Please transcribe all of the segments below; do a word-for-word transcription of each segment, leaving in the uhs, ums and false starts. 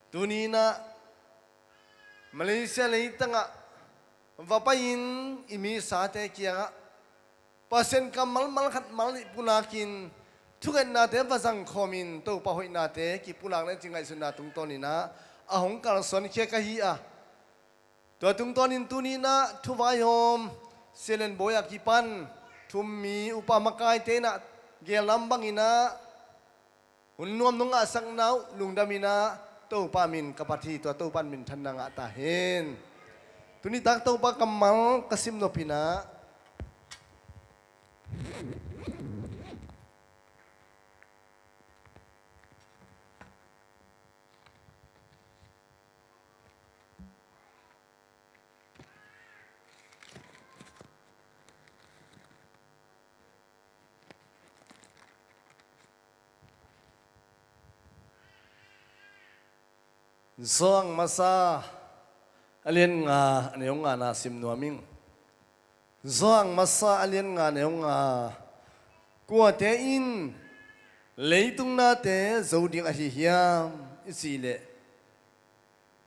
Tuni-in ah Malaysia leitangah va pai-in i misate kiangah Pasian kammal malkhat mal nih pulakin thungetnate va zangkhawmin Topa hoihnate kipulak le ci ngaihsutna tungtawnin ah a hong kalsuankhia ka hi a, tua tungtawnin tuni-in ah thuvai hawm Sia Lian Bawi a kipan thum mi upa makaite in ah gelnam bangin ah hun nuam nong ngahsakna uh lungdamin ah Topa min ka phat hi. Tua Topa in minthanna ngah ta hen. Tuni tak Topa kammal ka sim nopin ah Johan masa a lian nga a neu ngana sim nuam ing. Johan masa a lian nga a neu nga. Kuate in leitung nate zo ding ahi hiam i cih leh,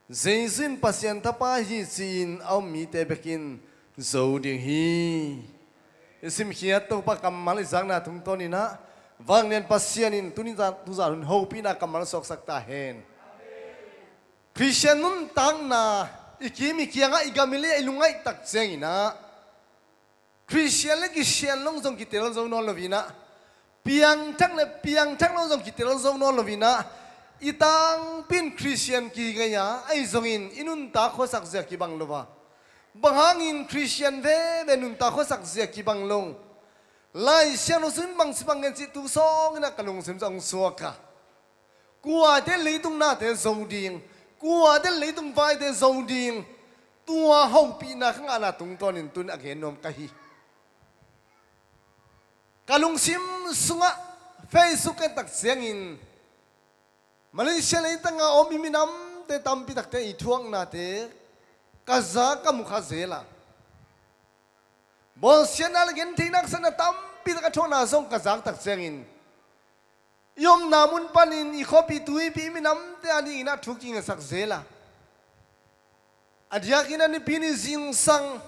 Jesu in Pasian Tapa hi ci-in a um mite bekin zo ding hi. I simkhiat Topa kammal i zakna tungtawnin ah vanglian Pasian in tuni zan, tu zan hun hopihna kammal suaksak ta hen. Khristian nuntakna i kim i kiangah i gam i lei a i lungngaih tak ciangin ah Khristian le kisian lo zong kitel zo nawn loin ah, piangthak le piangthak lo zong kitel zo nawn loin ah, i tangpi in Khristian kihi ngei a, ahi zongin i nuntak khuasak zia kibang lo a, bang hangin Khristian veve nuntak khuasak zia kibang lo? Lai Siangtho sungin bangci bang ngen cih tu sawngin ah ka lungsim zong suak a. Kuate leitung nate zo ding, kuate leitung vaite zo ding, tua hopihna ka ngahna tungtawnin tun a gen nuam ka hi. Ka lungsim sungah Facebook ka en tak ciangin Malaysia leitanga om i minamte tampi takte i thuaknate ka za ka mu kha zel a, bawlsiatna le gentheihna ka sakna tampi tak a thuakna zong ka zak tak ciangin i omna mun panin i khuapi tuipi i minamte a dingin ah thu kingasak zel a, a diakin a nipi ni zingsang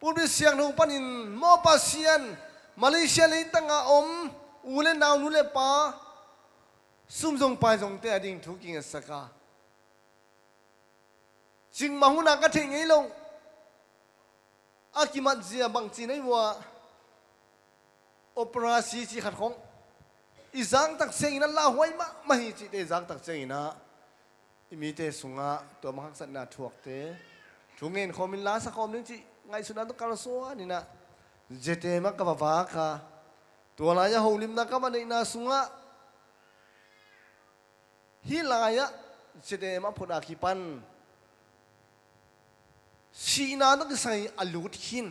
pulpit siangtho panin maw Pasian, Malaysia leitanga om u le nau nu le pa sum zong pai zongte a ding thu kingasak a, cikmah hun a ka theih ngei lo a kimat zia bangci nei uh a, operasi ci khat khong i zak tak ciangin ah lauhuai mahmah hi cihte i zak tak ciangin ah i mite sungah tua mah haksatna thuakte thu ngen khawmin la sa khawm ding cih ngaihsutna tawh kalsuan in ah Z T M ah ka va vak a, tua lai-ah holimna ka va neihna sungah hih lai-ah Z T M ah phot a kipan sihna tawh kisai a lut khin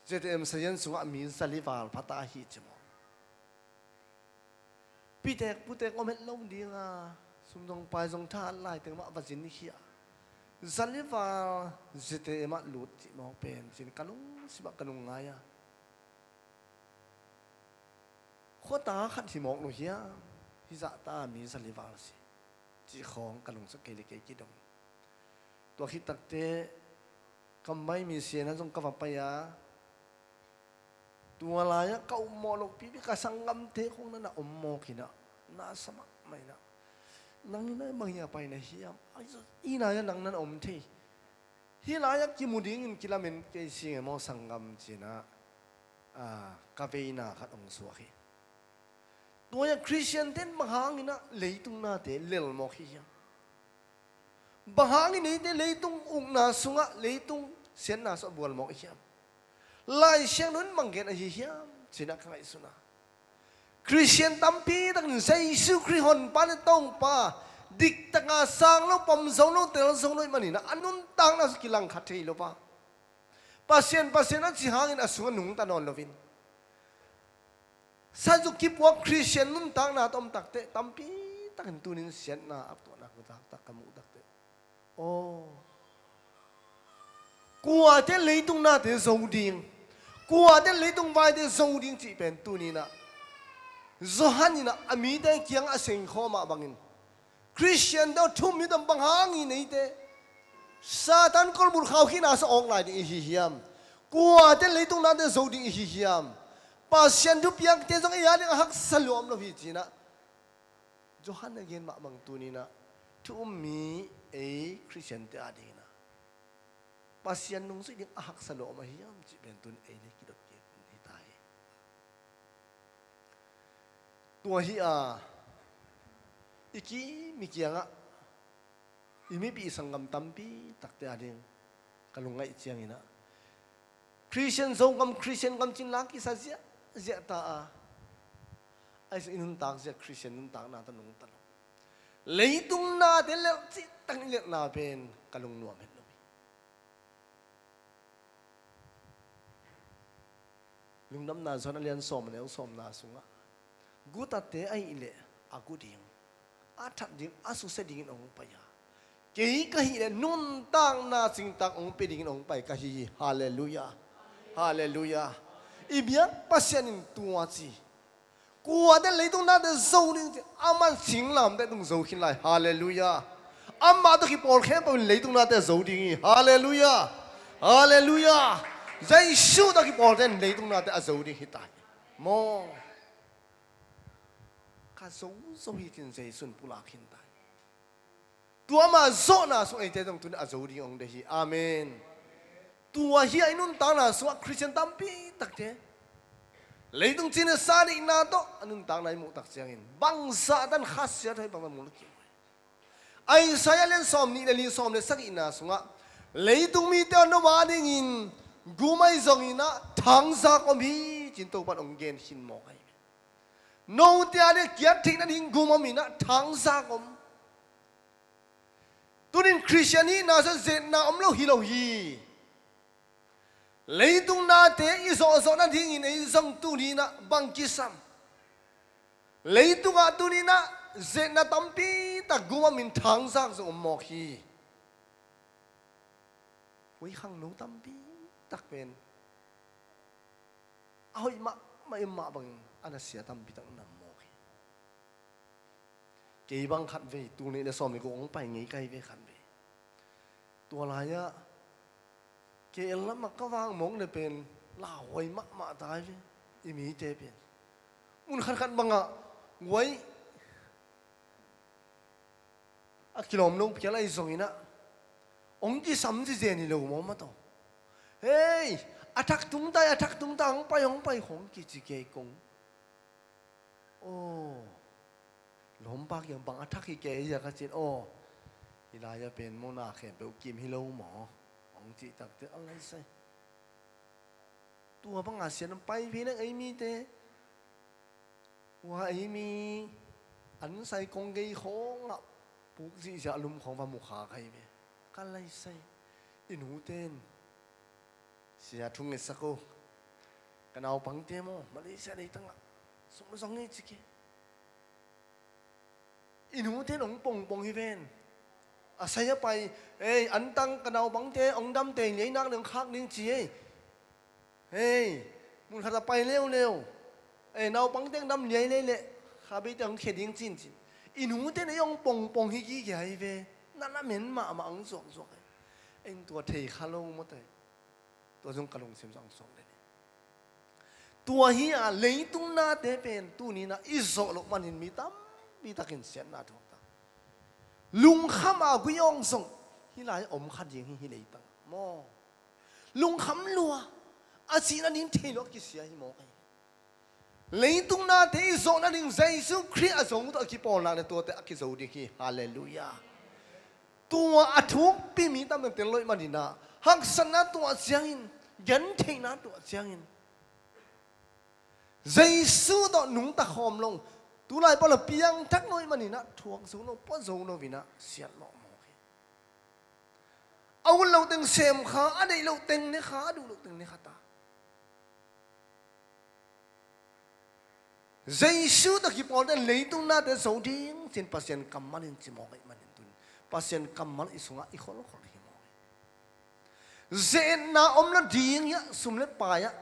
Z T M sayan sungah mi zali val pha ta hi ci maw. Pitek putek om het lo ding a, sum zong pai zong tha lai teng mah va zin hi a, zali val Z T M ah lut cih mawk pen cin ka lungsim ah ka nung ngai a. Khuata khat hi mawk lo hiam, hih zahta mi zali val si cih khawng ka lungsim kei le kei kidong. Tua khit takte ka mai mi sian ah zong ka va pai a, tua lai-ah ka upmawh loh pipi ka sanggamte khong na na om mawk in ah, na sa mahmah in ah, nang in ah bang hi a pai na hiam, i lai-ah nang na na om thei. Hih lai-ah kimu dingin kilamen kei sing e maw sanggam ci-in ah, a, ka veina khat hong suak hi. Tua-ah Khristiante in bang hangin ah leitung nate lel mawk hi hiam? Bang hangin eite leitung ukna sungah leitung siatna sungah bual mawk hi hiam? Lai Siangtho in bang gen ahi hiam ci-in ah ka ngaihsun a, Khristian tampi takin Jesu Khrih honpa le Topa diktaka sang lo, pom zo lo, tel zo lo ahih manin ah a nuntakna sungah kilangkhat thei lo a, Pasian, Pasian a ci hangin a sungah nungta nawn loin sazuk kipuak Khristian nuntakna tawh om takteh tampi takin tunin siatna a tuahna ka taktak ka muh takteh, aw, kuate leitung nate zo ding, kuate leitung vaite zo ding cih pen tuni-in ah Johan in ah a mite kiangah a sengkhawm mah bangin Khristian tawh thu-um mi tawh bang hang i neite? Satan kolbulh khaukhina sung awk lai ding i hi hiam? Kuate leitung nate zo ding i hi hiam? Pasian thupiakte zong ei a ding a haksa lua om lo hi ci-in ah Johan a gen mah bang tuni-in ah thu-um mi ei Khristiante a dingin ah Pasian nungzui ding a haksa lua om ahi hiam cih pen tun ei le kidot kik hi ta hi. Tua hi a, i kim i kiangah i mipih sanggam tampi takte a ding ka lungngaih ciangin ah Khristian Zogam, Khristian gam ci-in la kisa ziahziah ta a, ahi zong i nuntak zia Khristian nuntakna tawh nungta lo. Leitung nate lelh cihtak i lelhna pen ka lungnuam het lo hi. Lungdamna Johan a lian sawm a neu sawmna sungah, "Gutatte ahih leh a gu ding, a that ding, a susia dingin hong pai a, kei ka hih leh nuntakna cingtak hong pia dingin hong pai ka hi hi." Halleluiah. Halleluiah. I biak Pasian in tua ci. Kuate leitung nate zo ding ci, aman singlamteh tung zo khin lai. Halleluiah. Amah tawh kipawl khempeuh in leitung nate zo ding hi. Halleluiah. Halleluiah. Jesu tawh kipawlte in leitung nate a zo ding hi ta hi. Maw, ka zo zo hi ci-in Jesu in pulak khin ta hi. Tua ama zawhna sung eite zong tuni a zo ding hong deih hi. Amen. Tua hi a, i nuntakna sungah Khristian tampi takte leitung cina sa neihna tawh a nuntakna i muh tak ciangin bangzah tan khasiat hoi bangzah muh lo kim. Isaiah lian sawm nih le li, sawm le sagihna sungah, "Leitung mite aw, no a dingin gum ahi zongin ah thangzak om hi," ci-in Topa in hong gen khin mawk ahi. Note a ding kiat theih nading gum om in ah thangzak om. Tunin Khristian hihna sung zetna om lo hi lo hi. Leitung nate i zawhzawh nadingin ei zong tuni-in ah bang kisam? Leitungah tuni-in ah zetna tampi tak gum om in thangzak zong om mawk hi. Hui khangno tampi tak pen a hoih mahmah i mah bangin a nasia tampi tak nam mawk hi. Kei bang khatvei, tul nih le sawm le guk hong pai ngei ka hi ve khatvei. Tua lai-ah K L lamah ka vak mawk le pen lauhuai mahmah ta hi ve. I mite pen mun khatkhat bangah huai a kilawm lo phial ahi zongin ah hong kisam zizen hi lo maw mataw. "Hei, a thak tung ta hi, a thak tung ta, hong pai, hong pai," khawng kici kei kong. Aw, lawmpa kiang bang a thak hi kei a ka cin. Aw, hih lai-ah pen maw na khempeuh kim hi lo maw, hong cih takte a lai sai. Tua banga sian a pai phei leng ei mite, hua ei mi an sai kong gei khawngah puk zihziah lum khawng va mu kha ka hi ve. Ka lai sai. I nute in, "Sia, thu ngetsak o, ka naupangte maw Malaysia leitangah sum zong ngei cik hi." I nute in hong pongpong hi ven. A sai a pai, "Ei, antang ka naupangte hong dam tei liai nak le hong khak ding ci ei. Hei, mun khat a pai leuleu. Ei, naupangte hong dam liai lei leh kha beite hong khia ding cin," cin. I nute in ei hong pongpong hi gige hi ve. Na lamen mahmah hong zuakzuak hi. Ei in tua thei kha lo maw tei. Tua zong ka lungsim zong suak den hi. Tua hi a, leitung nate pen tuni-in ah i zawh loh manin mi tampi takin siatna thuak ta. Lungkham a gui awng zong hih lai om kha ding hi, hih leitang maw. Lungkham lua, a cih nading thei lo a kisia hi mawk ahi. Leitung nate i zawh nading Jesu Khrih a zo tawh a kipawl nak le tuate a kizo ding hi. Halleluiah. Tua a thukpi mi tampi tel loih manin ah, haksatna tuah ciangin, gentheihna tuah ciangin, Jesu tawh nungta khawm lo, tulai pawh la piangthak loih manin ah thuak zo lo, pua zo lo in ah siat mawkmawk hi. A ut loh teng sem kha, a deih loh teng ne kha, a duh loh teng ne kha ta. Jesu tawh kipawlte in leitung nate zo ding ci-in Pasian kammal in ci mawk ahih manin tun Pasian kammal i sungah i kholkhol hi mawk hi. Zetna om nading hi a, sum le pai ah,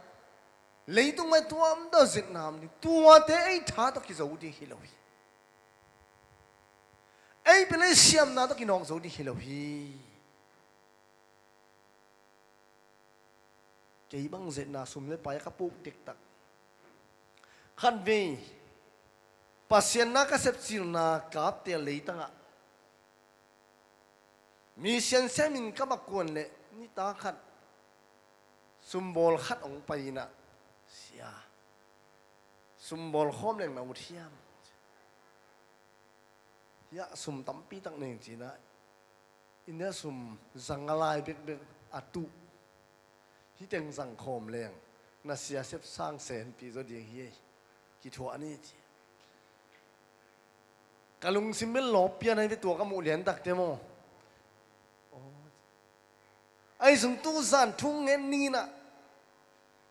leitung mai tuamtuam zetna om ding, tuate ei tha tawh kizo ding hi lo hi. Ei pen ei siamna tawh kinawk zo ding hi lo hi. Kei bang zetna sum le pai a ka puk dektak. Khatvei Pasian na ka sepcilna ka aptel leitangah mi siansiamin ka va kuan leh nitak khat sumbawl khat hong pai inah, "Sia, sumbawl khawm leng na ut hiam?" "Hiah sum tampi tak nei," ci-inah, "India sum zang a lai bekbek a tuh. Hih teng zang khawm leng na sia sep sang senpi zaw ding hi ei. Kithuah ni," ci. Ka lungsim bel lawp pian ahi ve, tua ka muh liantakte maw. Ahi zong tu zan thu ngen ning inah,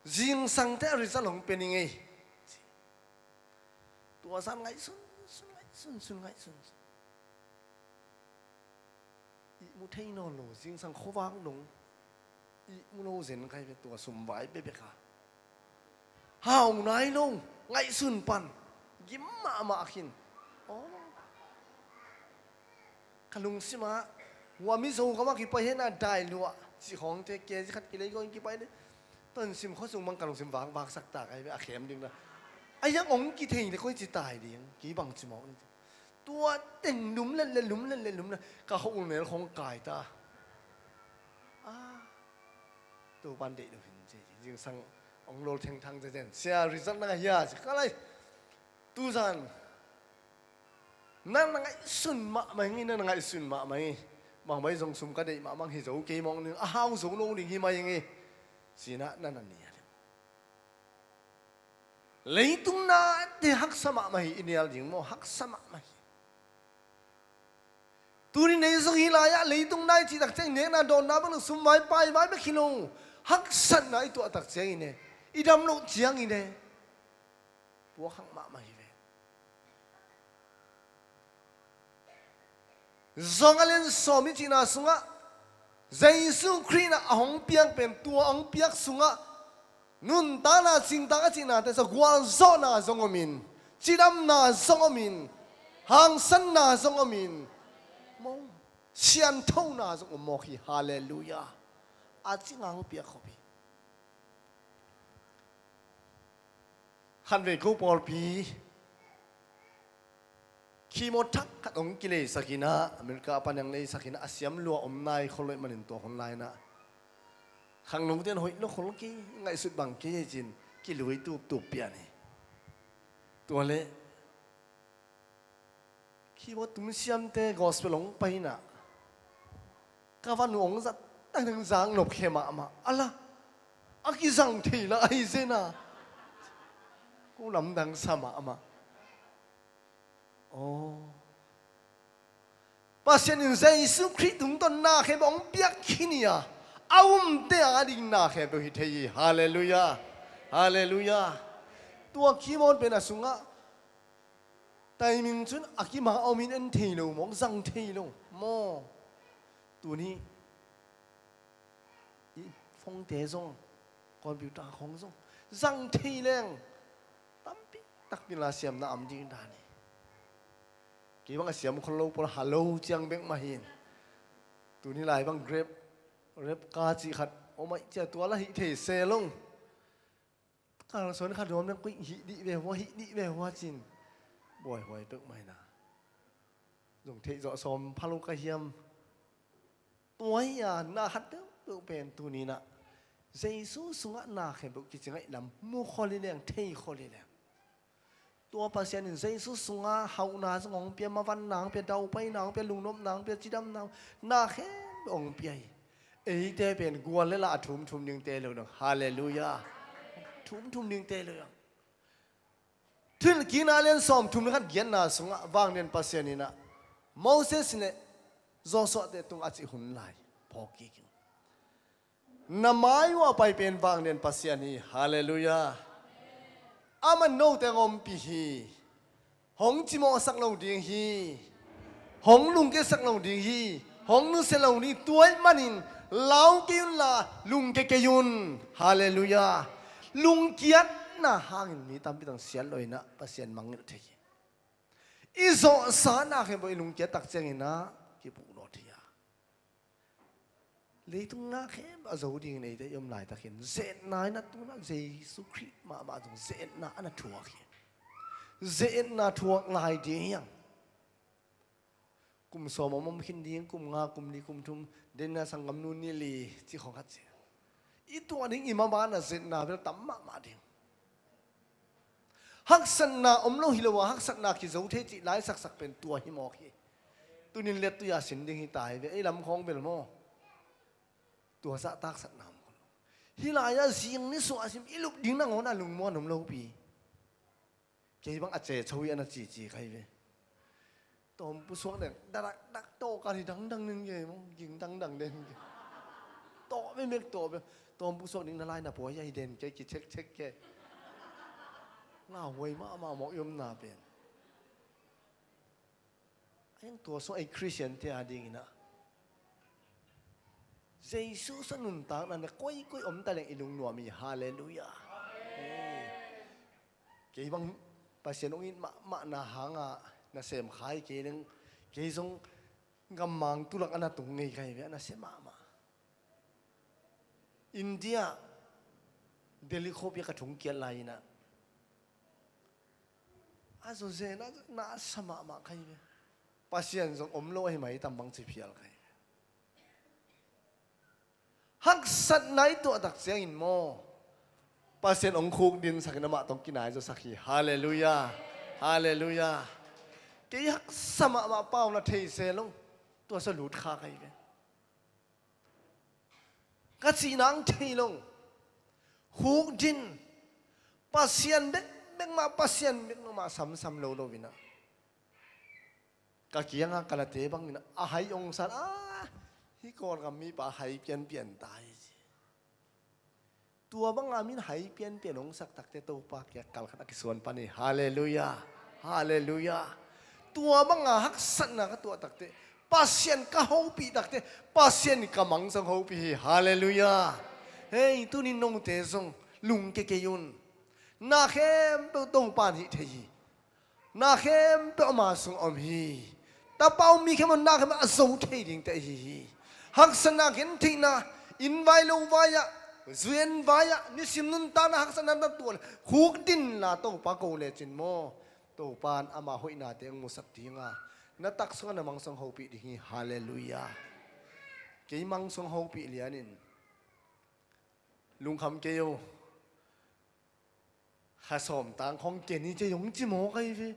"Zingsangte a result hong pia ning ei," ci. Tua zan ngaihsun sun, ngaihsun sun, ngaihsun sun. Ihmu thei nawn lo, zingsang khuavak dong ihmu lo zen kai ve, tua sum vai bekbek a. Hau nai lo, ngaihsun pan gim mahmah khin. Aw. Ka lungsimah, hua Mizo gamah kipai hena dai luah cih khawngte, kezi khat kilei kawin kipai le, Tonsim khuasung bang ka lungsim vakvaksak ta kai ve, a khem ding na. A yang hong kithei le koi ci tai ding, kei bang ci mawk ding. Tua teng lumlet le lumlet le lumlet, ka khua ul mel khong kai ta. Ah, Topan deih lo hin ci, zingsang hong lol thengthang zezen. "Sia, result na ngah hia?" ci. "Ka lai, tu zan na na ngaihsun mahmah ing, na na ngaihsun mahmah ing. Bangbai zong sum ka deih mahmah hi zo kei mawk ning, a hau zo lo ding hi mai ing," ci-inah na na nial. Leitung nate haksa mahmah hi, i nial ding maw, haksa mahmah hi. Tuni nei zong hih lai-ah leitung nai cih tak ciang nekna dawnna bang sum vai pai vai bek hi lo, haksatna i tuah tak ciangin e, i dam loh ciangin e, puakhang mahmah hi ve. Zong a lian sawm i cihna sungah Jesu Khrih in a hong piak pen, tua hong piak sungah nuntakna, cingtak a cihnate zong, gualzawhna zong om in, cidamna zong om in, hangsanna zong om in, maw, sianthona zong om mawk hi. Halleluiah. A cinga hong piak khop hi. Khatvei ko pawlpi chemo thak khat hong kileisak inah, America pan hong leisak inah, a siam lua om nai khol lo ahih manin tua hun lai-inah khangnote in hoih lo khol kei, ngaihsut bang kei hi ci-in kilui tuptup pian hi. Tua leh chemo tum siamte gospel hong pai inah, ka van uh hong zat dangdang, zang nop khe mahmah. A la, a kizang thei la ahi zen a, ko lamdang sa mahmah. Aw, Pasian in Jesu Khrih tungtawn na khempeuh hong piak khin hi a, a umte ading na khempeuh hi thei hi. Halleluiah. Halleluiah. Tua chemo pen a sungah timing cun a kima om in en thei lo maw, zang thei lo maw. Tuni i phone-te zong, computer khong zong zang thei leng tampi takpi la siamna om ding dan hi. Kei bang a siam khol lo pawl, hello ciang bek mah hi. Tuni lai bang Grab, Grab ka cih khat om ahih ciang tua la hih thei se lo. Kalsuan khat nuam leng, "Koih, hih dih ve hua, hih dih ve hua," ci-in buaihuai peuhmah hi na. Zong theih zawh sawm pha lo ka hiam? Tua hi a, na khat peuhpeuh pen tuni inah Jesu sungah na khempeuh kicing ahih lam mu khol hi leng, thei khol hi leng, tua Pasian in Jesu sungah hauhna zong hong pia, mavanna hong pia, daupaina hong pia, lungnopna hong pia, cidamna hong, na khempeuh hong pia hi. Eite pen gual le la a thumthum dingte lo dong. Halleluiah. Thumthum dingte lo dong. Thuhilhkikna a lian sawmthum le khat giatna sungah vanglian Pasian inah Moses le Joshua-te tungah a cih hun lai phawk kik in, "Na mai uh a pai pen vanglian Pasian hi." Halleluiah. Amah in note hong ompih hi. Hong cimawhsak lo ding hi. Hong lungkiatsak lo ding hi. Hong nusia lo ding hi. Tua ahih manin lau kei unla, lungkia kei un. Halleluiah. Lungkiatna hangin mi tampi tawh siat lo inah Pasian mangngilh thei hi. I zawhsa na khempeuh i lungkia tak ciangin ah kipuk lawt hi a. Leitung na khempeuh a zo dingin eite i om laitakin, ze-etna in ah tu-in ah Jesu Khrih mahmah zong ze-etna a na thuak hi. Ze-etna thuak lai ding hi hang. Kum sawm om om khin ding, kum nga, kum li, kum thum, den na sanggamnu nih li, ci khong khat ci. I tuah ding i mabana ze-etna bel tam mahmah ding. Haksatna om lo hi lo a, haksatna kizo thei cih lai saksak pen tua hi mawk hi. Tunin lettui a sin ding hi ta hi ve, ei lam khawng bel maw. Tua zahtak satna om khol lo. Hih lai-ah zing nisuah a sim i lup ding nangawn a lungmuan om lopi. Kei bang a cecho hi a na cici kha hi ve. Tawmpusuak deng, dadak dak tawh ka hi dangdang den kei maw, ging dangdang den kei. Tawh bekbek, tawh bek. Tawmpusuak ding na lai na puai ahi den kei, kichekchek kei. Lauhuai mahmah mawk i omna pen. A heng tua sung ei Khristiante a dingin ah Jesu sung nuntakna na koikoi om ta leng i lungnuam hi. Halleluiah. Kei bang Pasian hong it mahmahna hangah nasem kha hi kei leng, kei zong gammang tulak a na tung ngei ka hi ve, a nasia mahmah. India, Delhi khuapi ah ka thungkiat lai-in ah, a zawzen ah na a sa mahmah ka hi ve. Pasian zong om lo ahi mai tam bang ci phial ka hi ve. Haksatna i tuah tak ciangin maw, Pasian hong khukdinsak in amah tawh kinai zawsak hi. Halleluiah. Halleluiah. Kei haksa mahmah, pau na thei se lo. Tua sa lut kha ka hi ve. Ka cihna hong thei lo. Khukdin. Pasian bekbek mah, Pasian bekbek mah samsam lo lo-in ah, ka kiangah ka late bangin a hai hong sat a, hih Kawlgam mipa hai pianpian ta hi ci. Tua banga min hai pianpian hong sak takte Topa kiang kal khat a kisuan pan hi. Halleluiah. Halleluiah. Tua banga haksatna ka tuah takte, Pasian ka hopih takte, Pasian in ka mang zong hopih hi. Halleluiah. Hei, tunin note zong lungke kei un. Na khempeuh Topa in hih thei hi. Na khempeuh ama sung om hi. Tapa um mi khempeuh na khempeuh a zo thei dingte ahi hi. Haksatna, gentheihna, inn vai lo vai-ah, zu-en vai-ah, nisim nuntakna haksatna na tuah le, khukdin la Topa ko lecin maw, Topa in ama hoihnate hong musak dinga, na tak sungah na mang sung hopih ding hi. Halleluiah. Kei mang sung hopih lianin lungkham kei o. Kha sawm tang khong ken hi ci hong ci mawk ahi ve.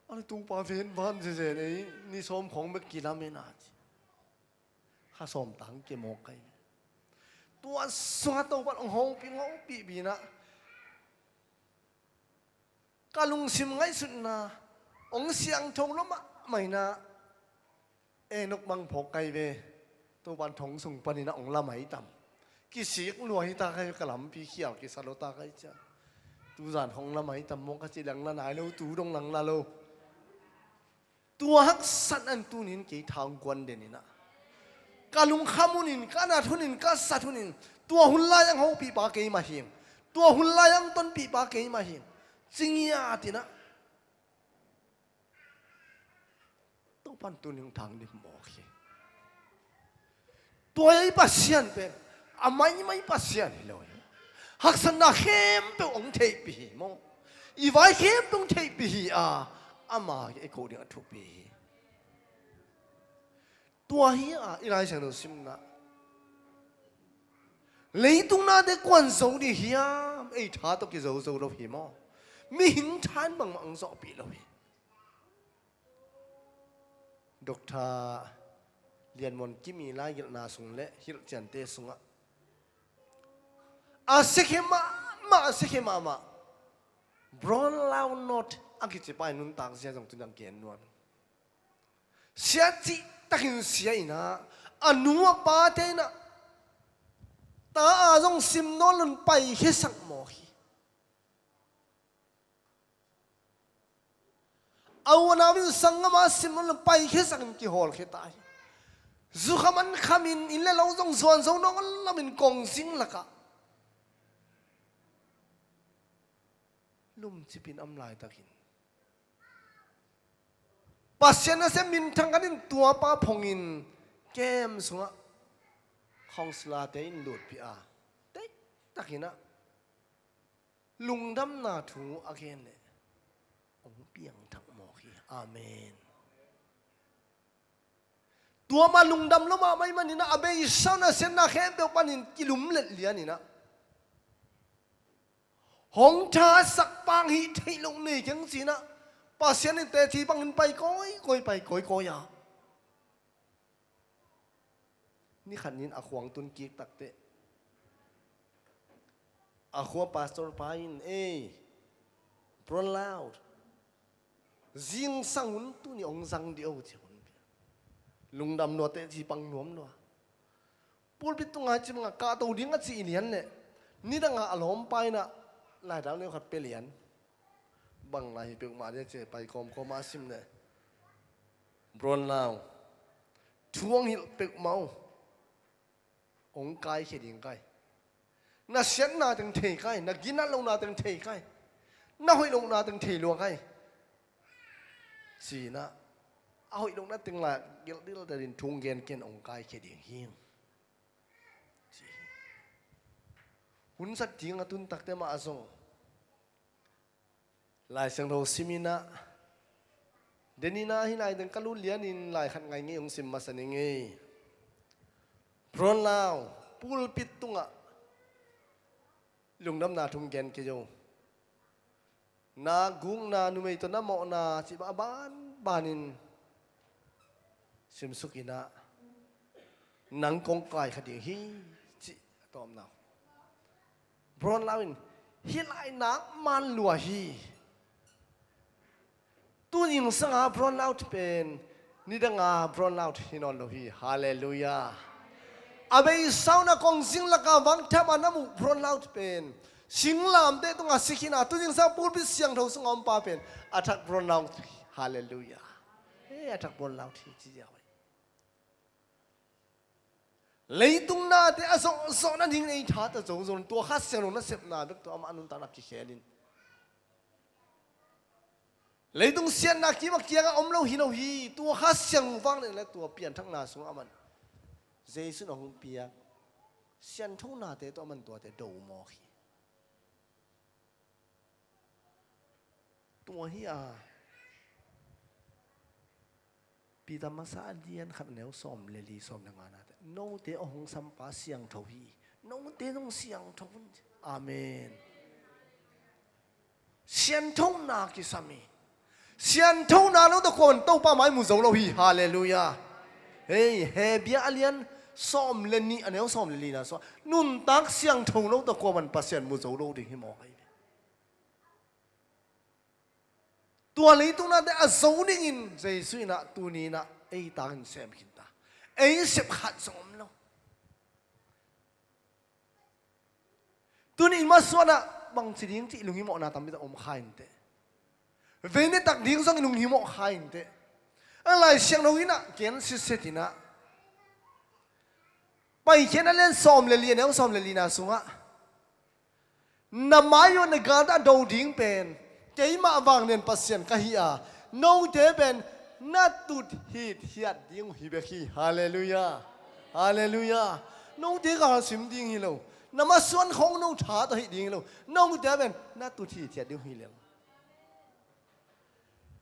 A le Topa ven van zezen ei, ni sawm khong bek kilamen a ci. Kha sawm tang ke mawk ahi ve. Tua sungah Topa hong hopih, hong hopih bina. Ka lungsim ngaihsutna hong siangtho lo mahmah ina. Enok bang phawk kai ve. Topan thong sung panin a hong la mai tam. Kisik lua hi ta kai ve, ka lampi khial kisa lo ta kai cia. Tuzan hong la mai tam maw ka ci, lang la nai lo, tu dong lang la lo. Tua haksat an tunin kei thang kuan den ina. Ka lungkham hunin, ka nat hunin, ka sat hunin, tua hun lai ang hopih pa kei mah hing. Tua hun lai ang tonpih pa kei mah hing. Cingia tina. Topan tuning thang dim mawk hi. Tua i Pasian pen a maimai Pasian hi lo hi. Haksatna khempeuh hong theihpih hi maw. I vai khempeuh hong theihpih hi a, ama i koh ding a thupi hi. Tua hi a, i Lai Siangtho simna. Leitung nate kuan zo dih hiam, ei tha tawh kizo zo lo hi maw. Mihing than bangmah hong zawhpih lo hi. Doctor Lian Muan Kimi laigelhna sung le hilhciante sungah a siakhe mahmah, a siakhe mahmah Brown Lau Not a kici pa i nuntak zia zong tuniang gen nuam. Sia cihtakin sia ina, a nu a pate ina, ta a zong sim nawn lon paikhiasak mawk hi. A u a nau in sanggam a sim nawn lon paikhiasakin kihawlkhia ta hi. Zukham an khamin inn le lo zong zuan zo nawn loin kongzing lakah lumcipin am laitakin Pasian nasem minthang khat in tua pa phongin kem sungah khawngsilate in lutpih a, teitakinah lungdamna thu a gen leh hong piangthak mawk hi. Amen. Tua mah lungdam lo mahmah ahih maninah a beisa uh nasiatna khempeuh panin kilumlet lianinah hong thasak pang hih theih loh nei keng cinah Pasian in teci pangin pai kawikawi, pai kawikawi a, nikhat nin a khuang tun kik takteh a khua pastor pa in, "Ei, Bro Lau, zingsang un, tuni hong zang dih o," ci hun pia. Lungdam lua, teci pang nuam lua. Pulpit tungah cimah kahto ding a cih lian leh nidangah a lawmpa inah laidang neu khat pia lian. Bang lai hi peuhmah ding a ci, pai kawmkawm a sim leh, "Bro Lau, thu hong hilh peuhmah uh hong kaikhia ding kai. Na siatna teng thei kai, na ginat lohna teng thei kai, na hoih lohna teng thei lua kai," cinah a hoih lohna teng lai gelhdil tatin thu hong gen ken, hong kaikhia ding hi, ci hi. Hun sat ding a tun takte mah a zong Lai Siangtho siminah, deninah hih lai teng ka lut lianin lai khat ngaingei hong sim masa ning ei. Bro Lau, pulpit tungah lungdamna thu hong gen kei o. Na gukna, numei tawh na mawhna cih bang a banbanin simsukinah nang kong kaikhia ding hi, cih a tawpna uh. Bro Lau in, "Hih lai nak man lua hi. Tuni sanga Bro Lau pen nidanga Bro Lau hi nawn lo hi." Halleluiah. A beisa un a kongzing laka vangthamah na muh Bro Lau pen singlamteh tungah si khin a, tuni sanga pulpit siangtho sungah om pa pen a thak Bro Lau hi. Halleluiah. Hei, a thak Bro Lau hi ci ziau hi. Leitung nate a zawhzawh nadingin ei that a zozon, tua Kha Siangtho nasepna bek tawh amah a nuntakna kikhelin, leitung siatna kim a kiangah om lo hi lo hi. Tua Kha Siangtho vanglian le tua pianthakna sungah aman Jesu in a hong piak sianthonate tawh aman tuate do mawk hi. Tua hi a, Peter masa a lian khat a neu sawm le li, sawm le nga nate, note a hong sampa siangtho hi. Note zong siangtho un. Amen. Sianthona kisam hi. Sianthona lo tawh kuaman Topa mai mu zo lo hi. Halleluiah. Hei, Hebru a lian sawm le nih a neu sawm le lina sungah nuntak siangtho lo tawh kuaman Pasian mu zo lo ding hi mawk hi. Tua leitung nate a zo dingin Jesu inah tuni inah ei takin sem khinta. Ei sep khat zong om lo. Tuni i masuanah bangci ding cih lunghimawhna tampi tak om kha inteh. Vei nitak ding zong i lunghimawh kha inteh. A Lai Siangtho inah gen sitset inah, Paikhiatna lian sawm le li a neu sawm le lina sungah, "Na mai uh na galdah do ding pen keimah vanglian Pasian ka hi a, note pen na tut hithiat ding uh hi bek hi." Halleluiah. Halleluiah. Note gal sim ding hi lo. Na masuan khong no tha tawh hih ding hi lo. Note pen na tut hithiat ding uh hi lel.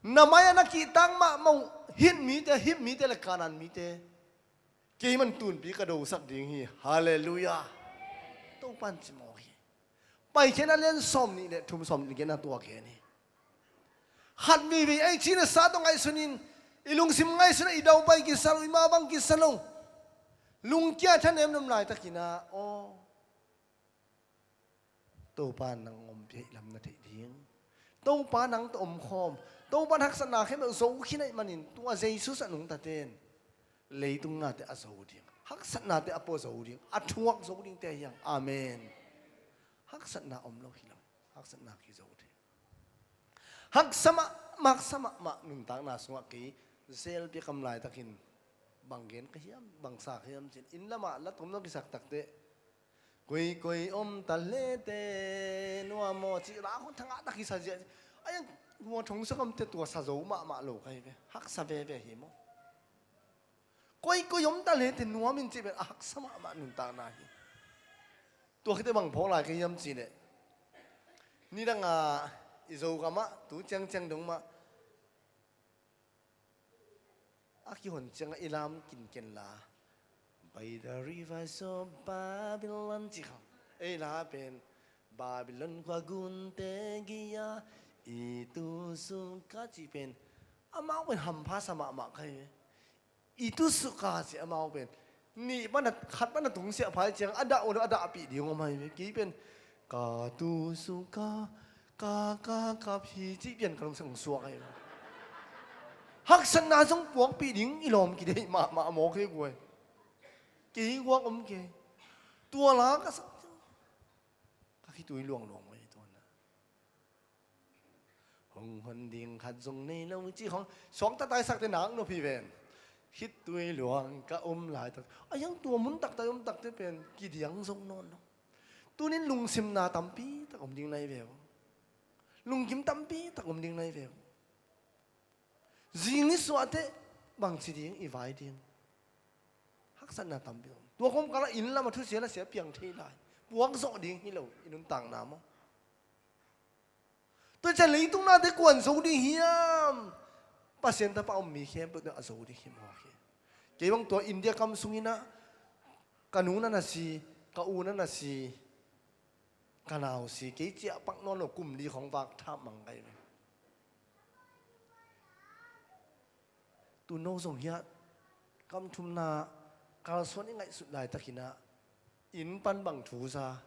Na mai-ah na kihtak mahmah uh Hit mite, Hit mite le Kanaan mite keiman tunpi ka dosak ding hi. Halleluiah. Topan ci mawk hi. Paikhiatna lian sawm nih le thum, sawm nih le giatna tua gen hi. Khat veivei ei cina sa tawh ngaihsunin, i lungsim ngaihsunah i daupai kisa lo, i mah bang kisa lo, lungkia thanem nuam laitakinah, aw, Topa nang ompih lam na theih ding. Topa nang tawh omkhawm. Topa in haksatna khempeuh zo khin ahih manin tua Jesu a nungtaten leitung nate a zo ding, haksatnate a pua zo ding, a thuak zo dingte hi hang. Amen. Haksatna om lo hi lo. Haksatna kizo ding. Haksa mahmah, haksa mahmah nuntakna sungah kei zel piakam laitakin bang gen ka hiam, bang sa ka hiam cin, inn lamah la tom lo kisak takteh, "Koikoi om ta lete nuam aw," ci, la khong thangah tak kisa zia. A yang Hua thong sukam te tua sa zo mahmah lo ka hi ve. Haksa veve hi maw? Koikoi om ta le te nuam in cih pen a haksa mahmah nuntakna hi. Tua khite bang phawk lai ka hiam cih leh, nidang a i Zogam ah tu ciangciang dong mah a kihon ciangah i lam kinken la, By the rivers of Babylon ci khawng. Ei la pen Babylon khua gunte gei-a i tu suka ci pen amau pen hampha sa mahmah ka hi ve. I tu suka ci amau pen nih pan a, khat pan a tungsiah phai ciang a dah uh lo a dahpih ding om ahi ve. Kei pen ka tu suka ka ka kap hi ci pian ka lungsang suak ahi ve. Haksatna zong puakpih ding i lawm kideih mahmah maw kei guai. Kei guak om kei. Tua la ka sak ciang ka khitui luangluang mai tuan a hong hon ding khat zong nei lo ci khawng suang ta taisak te nak nop hi ven. Khitui luang ka om laitak a hiang tua mun taktak om takte pen kidiang zong nawn lo. Tunin lungsimna tampi tak om ding nai ve uh. Lungkim tampi tak om ding nai ve uh. Zing i suah teh bangci ding i vai ding. Haksatna tampi om. Tua kawmkal ah inn lam a thusia la sia piang thei lai. Puak zawh ding hi lo i nuntakna maw? Tua ciang leitung nate kuan zo ding hiam? Pasian tapa om mi khempeuh a zo ding hi mawk hi. Kei bang tua India kam sungin ah ka nu na na si, ka u na na si, ka nau si, kei ciah pak nawn lo kum li khawng vak thap mang kai ve. Tu no zong hiah kam thumna kalsuan i ngaihsut laitakin ah inn pan bang thu za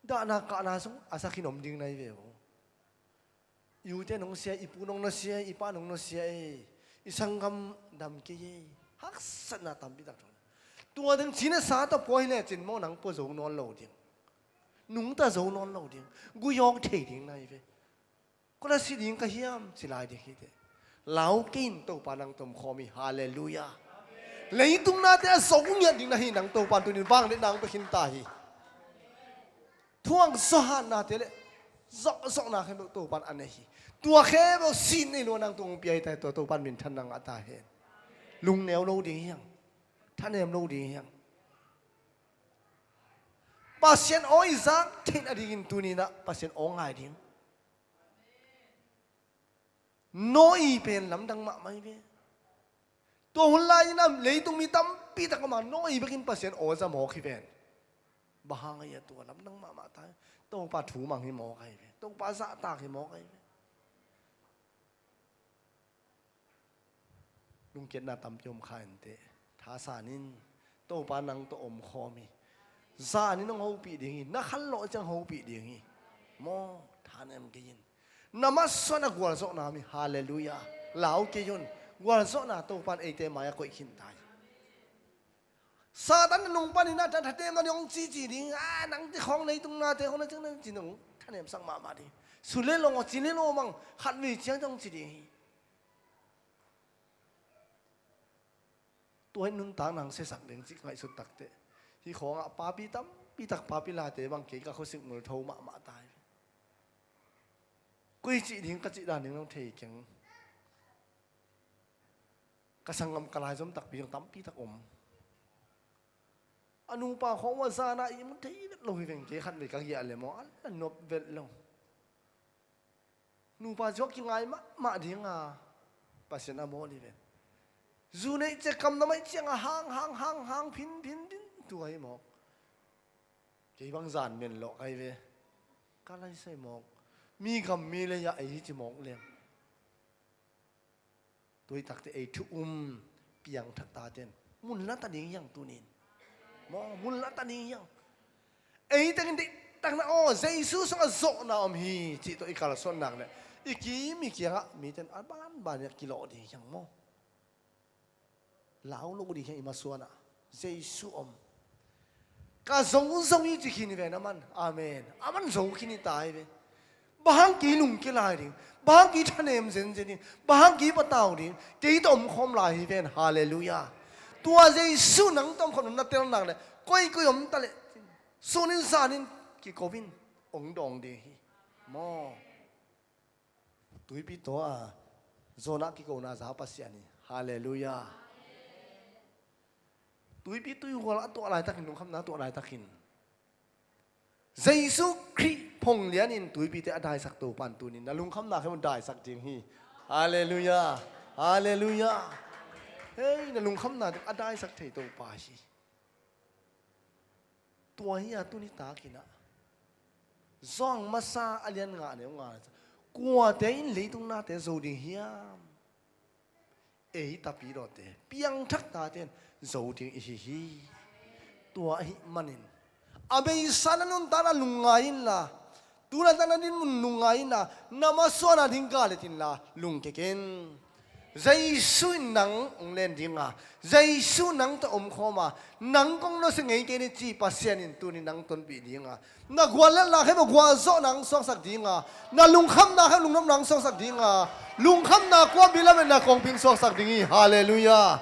dahna kahna zong a sa khin om ding nai ve uh. I ute nong sia, i pu nong na sia, i pa nong na sia ei, i sanggam dam kei ei. Haksatna tampi tak thong. Tua ding cina sa tawh pua hi lecin maw nang pua zo nawn lo ding. Nungta zo nawn lo ding. Guyawk thei ding nai ve. Kua na si ding ka hiam ci lai ding hi te. Lau kei in Topa nang tom khawm hi. Halleluiah. Leitung nate a zo ngiat ding na hi nang Topa tunin vang le nang pekhin ta hi. Thuak zawhannate le zawhzawhna khempeuh Topan a nei hi. Tua khempeuh sin nei lua nang tung piai tai tua Topan minthan nang a ta hen. Lungneu lo ding hiang. Thanem lo ding hiang. Pasian aw i zak theihna dingin tuninah Pasian aw ngai ding. Noah pen lamdang mahmah hi ve. Tua hun lai-in a leitung mi tampi tak a ma Noah bekin Pasian aw za mawk hi ven. Bang hang a ia tua lamdang mahmah ta hi. Topa thu mang hi mawk ahi ve. Topa zahtak hi mawk ahi ve. Lungkiatna tampi om kha inteh. Thasan in Topa nang tawh om khawm hi. Zan in hong hopih ding hi. Na khanlawh ciang hopih ding hi. Maw thanem kei in. Na masuan a gualzawhna mi halleluiah. Lau kei un. Gualzawhna Topan eite mai-ah koih khin ta hi. Satan na nung panin a thathatem na ding hong cici ding a nang ti khawng leitung nate khawng na cing na ci nung thanemsak mahmah ding. Su le long aw ci le lo mang khatvei ciang tong ci ding hi. Tua hi nuntak nang siasak ding cih ngaihsut takteh hih khawngah papi tampi tak papi late bang kei ka khuasik mul tho mahmah ta hi. Koi cih ding ka cih dan ding nong thei keng. Ka sanggam ka laizom takpi zong tampi tak om. A nupa khawng uh a zana i mu thei vet lo hi veng kei khatvei ka giah le maw a la nop vet lo. Nupa ziawk kingai mahmah dinga Pasian a mawl hi ven. Zu neih ciang kam na maih cianga hang hang hang hang phin phin phin tua hi mawk. Kei bang zan men lawh kai ve. Ka laisai mawk. Mi gam mi lei-ah ei hi ci mawk lem. Tuitakte ei thu um piangthak taten mun la ta ding hiang tunin. Maw mun la ta ding hiang. Ei tengin deihtakna aw Jesu sungah zawhna om hi cih tawh i kalsuan nak le i kim i kiangah miten a banban i kilawh ding hiang maw. Lau lo ding hiang i masuanah Jesu om. Ka zo zo i ci khin hi ven aman. Amen. Aman zo khin hi ta hi ve. Bang hang kei lungkia lai ding, bang hang kei thanem zenzen ding, bang hang kei patau ding, kei tawh omkhawm lai hi ven. Halleluiah. Tua Jesu nang tawh omkhawm na telnak le koikoi om ta le sunin zanin kiko in ong dawng ding hi. Maw. Tuipi taw a Jonah kikona za Pasian hi. Halleluiah. Tuipi tuihual a tuah laitakin, lungkhamna a tuah laitakin, Jesu Khrih phonglianin tuipite a daisak Topa in tunin na lungkhamna khempeuh daisak ding hi. Halleluiah. Halleluiah. Hei, na lungkhamna ding a daisak thei Topa hi. Tua hi a tuni takin ah Johan masa a lian nga a neu nga, kuate in leitung nate zo ding hiam? Ei tapidawte, piangthak tate in zo ding i hi hi. Tua ahih manin a beisa na nuntakna lungngai inla, tu nuntakna dinmun lungngai inla, na masuahna ding galet inla lungkia ken. Jesu in nang hong len dinga, Jesu nang tawh omkhawma, nang kong nusia ngei kei ni ci Pasian in tuni nang tonpih dinga, na guallelhna khempeuh gualzawhna hong suaksak dinga, na lungkhamna khempeuh lungdamna hong suaksak dinga, lungkhamna kuampi lametna kongpi hong suaksak ding hi. Halleluiah.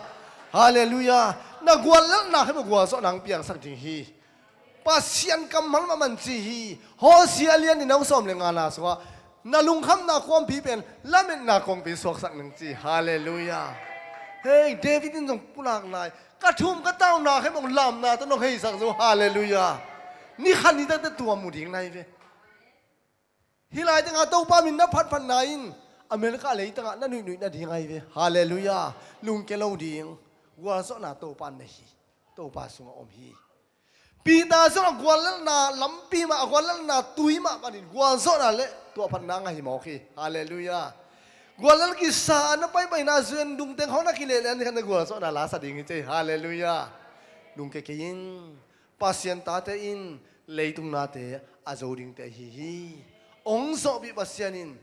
Halleluiah. Na guallelhna khempeuh gualzawhna hong piangsak ding hi. Pasian kammal mahmah in ci hi. Hosea a lian nih a neu sawm le ngana sungah na lungkhamna kuampi pen lametna kongpi suaksak ning ci. Halleluiah. Hei, David in zong pulak lai, ka thum ka tauna khempeuh lamna tawh nong heisak zo. Halleluiah. Ni khat ni takte tua mu ding nai ve. Hih lai tengah Topa min na phatphatna in America leitangah na nuihnuih nading ahi ve. Halleluiah. Lungkia lo ding. Gualzawhna Topa na hi. Topa sungah om hi. Peter zong a guallelhna lampi mah, a guallelhna tui mah panin gualzawhna le tuahphatna ngah hi mawk hi. Halleluiah. Guallel kisa a na paipaina zuendung teng khawng na kilehlean ding khat na gualzawhna lasa ding hi cei. Halleluiah. Lungkia kei in. Pasian tate in leitung nate a zo dingte ahi hi. Hong zawhpih Pasian in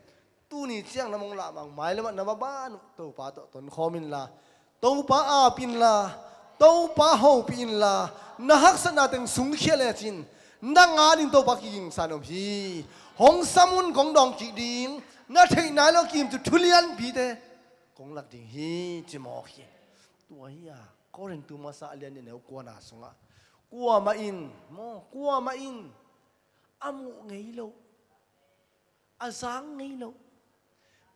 tuni ciang na mong lahmang mailam ah na maban uh Topa tawh tonkhawm inla, Topa ap inla, Topa hopih inla, na haksatna teng sungkhia lecin nang a ding Topa kigingsa in om hi. Hong sam un kong dawng kik ding, na theih nai lo kimtu thulianpite kong lak ding hi ci mawk hi. Tua hi a Korintu masa a lian nih a neu kuana sungah kuamah in, maw, kuamah in a muh ngei lo, a zak ngei lo,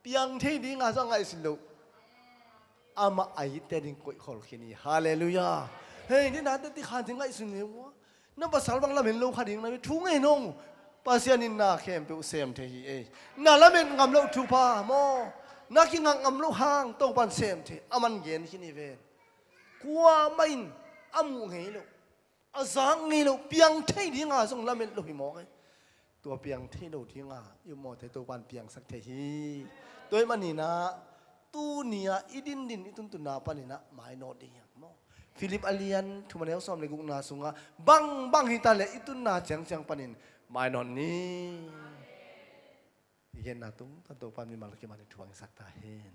piang thei dinga zong a ngaihsun lo, amah a itte ding koihkhol khin hi. Halleluiah. Hei, ni nate ti khan ding ngaihsun hi ua. Na pasal bang lamen lo kha ding na mi thu ngei nong. Pasian in na khempeuh sem thei hi ei. Na lamen ngam loh thupha maw, na kingak ngam loh hang Topan sem thei, aman gen khin hi ven. Kuamah in a muh ngei lo, a zak ngei lo, piang thei dinga zong lamen lo hi mawk ei. Tua piang thei lo dinga i upmawhte Topan piangsak thei hi. Tua ahih maninah tuni-ah i dindin i tuntunna paninah mainawt ding hiam maw? Philip a lian thum a neu sawm le gukna sungah bangbang hita leh i tunna ciangciang panin mainawt ni. I genna tungtawn Topan mimal kimanin thuang i sak ta hen.